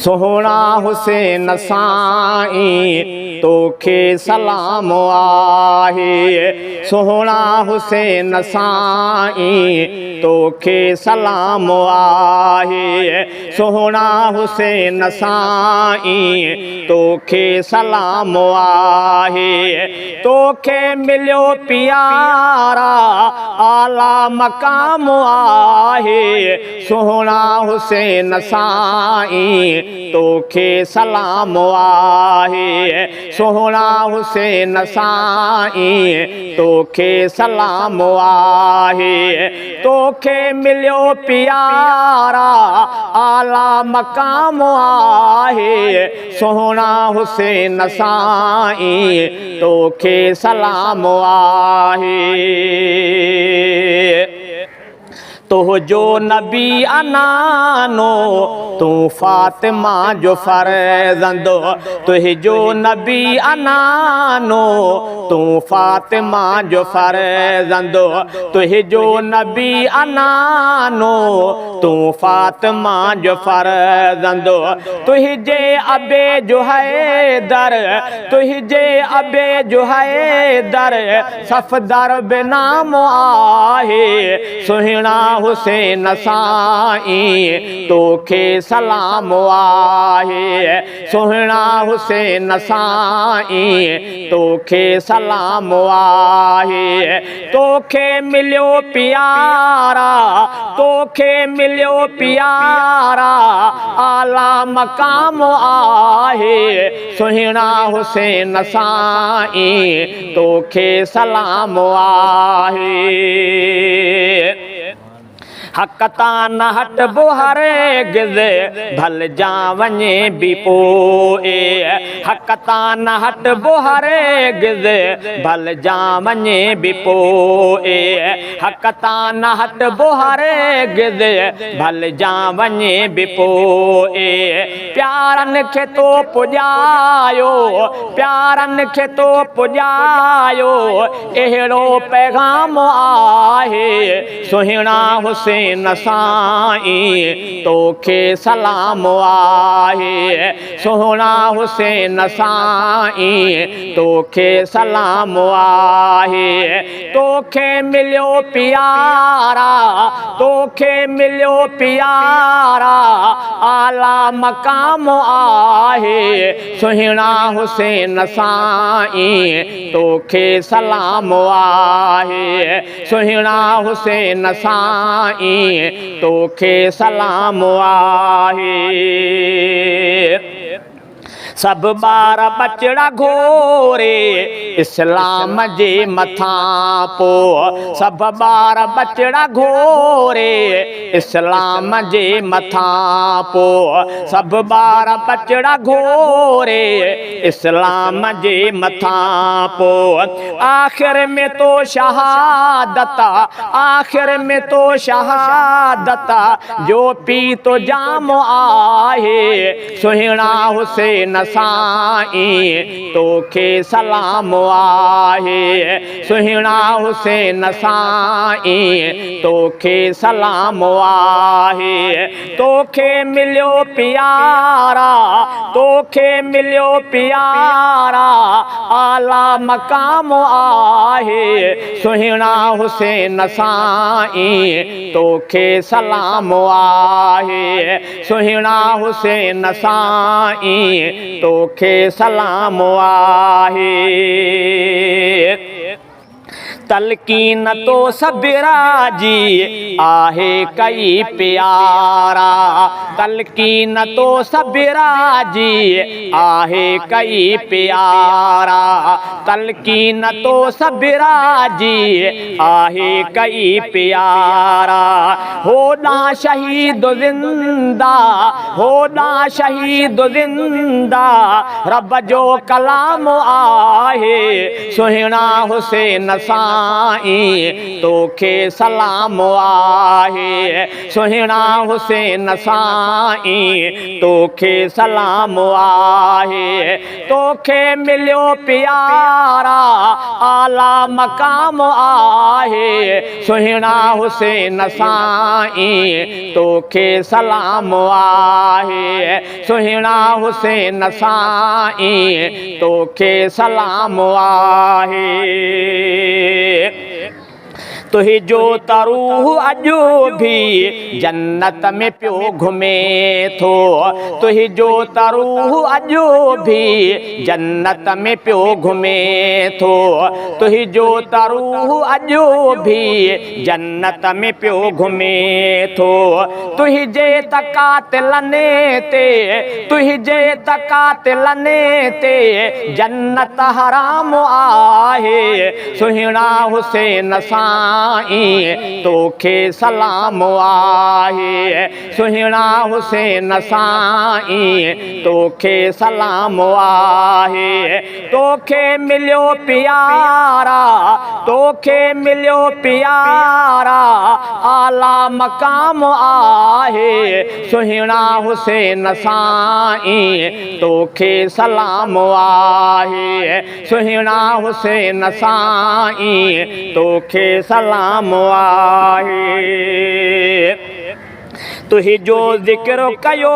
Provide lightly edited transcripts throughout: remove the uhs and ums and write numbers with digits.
سهڻا حسين سائين توکي سلام آهي. سهڻا حسين سائين توکي سلام آهي. سهڻا حسين سائين توکي سلام آهي. توکي مليو پيارا اعليٰ مقام آهي. سهڻا حسين سائين توکي سلام آهي. سهڻا حسين سائين توکي سلام آهي. توکي مليو پيارا اعليٰ مقام آهي. سهڻا حسين سائين توکي سلام آهي. تنهنجو نبي انانو، تون فاطمه جو فرزند. تنهنجو نبي انانو، تون فاطمه جو فرزند. تنهنجو نبي انانو، تون فاطمه جو فرزند. تنهنجي ابي جو حيدر، تنهنجي ابي جو حيدر، صفدر به نام آهي. سهڻا حسين سائين توکي سلام آهي. سهڻا حسين سائين توکي سلام آهي. توکي مليو پيارا، توکي مليو پيارا، اعليٰ مقام آهي. سهڻا حسين سائين توکي سلام آهي. حق تان نه هٽبو هرگز، ڀل جان وڃي به پوء. حق تان نه هٽبو هرگز، ڀل جان وڃي به پوء. حق تان نه هٽبو هرگز، ڀل جان وڃي به پوء. پيارن کي تو پڄايو، پيارن کي تو پڄايو، اهڙو پيغام آهي. سهڻا حسين سائين توکي سلام آهي. سهڻا حسين سائين توکي سلام آهي. توکي مليو پيارا، توکي مليو پيارا، اعليٰ مقام آهي. سهڻا حسين سائين توکي سلام آهي. سهڻا حسين سائين توکي سلام آهي. سڀ ٻار ٻچڙا گهوري اسلام جي مٿان پو. سڀ ٻار ٻچڙا گهوري اسلام جي مٿان پو. سڀ ٻار ٻچڙا گهوري اسلام جي مٿان پو. آخر ۾ تو شهادت، آخر ۾ تو شهادت جو پيتو جام آهي. سهڻا حسين سائين توکي سلام آهي. سهڻا حسين سائين توکي سلام آهي. توکي مليو پيارا، توکي مليو پيارا، اعليٰ مقام آهي. سهڻا حسين سائين توکي سلام آهي. سهڻا حسين سائين توکي سلام آهي. تلقين تو صبرا جي آهي ڪئي پيارا. تلقين تو صبرا جي آهي ڪئي پيارا. تلقين تو صبرا جي آهي ڪئي پيارا. هوڏانهن شهيد زنده، هوڏانهن شهيد زنده، رب جو ڪلام آهي. سهڻا حسين سائين توکي سلام آهي. سهڻا حسين سائين توکي سلام آهي. توکي مليو پيارا اعليٰ مقام آهي. سهڻا حسين سائين توکي سلام آهي. سهڻا حسين سائين توکي سلام آهي. تنهنجو ته روح اڄ به جنت ۾ پيو گهمي ٿو تنهنجو ته روح اڄ به جنت ۾ پيو گهمي ٿو تنهنجو ته روح اڄ به جنت ۾ پيو گهمي ٿو تنهنجي ته قاتلن تي تنهنجي ته قاتلن تي جنت حرام آهي سهڻا حسين سائين توکي سلام آهي سهڻا حسين سائين توکي سلام آهي توکي مليو پيارا توکي مليو پيارا اعليٰ مقام آهي سهڻا حسين سائين توکي سلام آهي سهڻا حسين سائين توکي سلام آهي. تنهنجو ذڪر ڪيو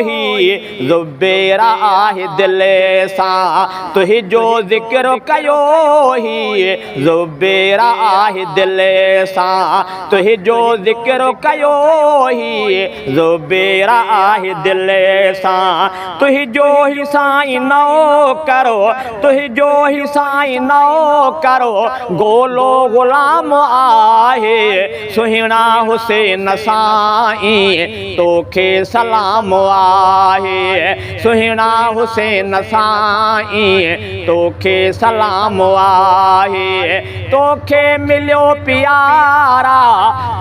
هي زبير آهي دل سان تنهنجو ذڪر ڪيو هي زبير آهي دل سان تنهنجو ذڪر ڪيو هي زبير آهي دل سان تنهنجو هي سائين نوڪر تنهنجو هي سائين نوڪر گولو غلام آهي سهڻا حسين سائين توکي سلام آهي سهڻا حسين سائين توکي سلام آهي توکي مليو پيارا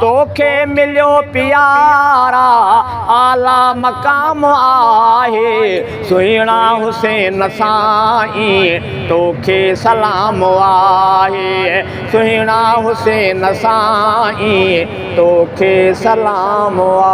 توکي مليو پيارا اعليٰ مقام آهي سهڻا حسين سائين توکي سلام آهي سهڻا حسين سائين توکي سلام آهي.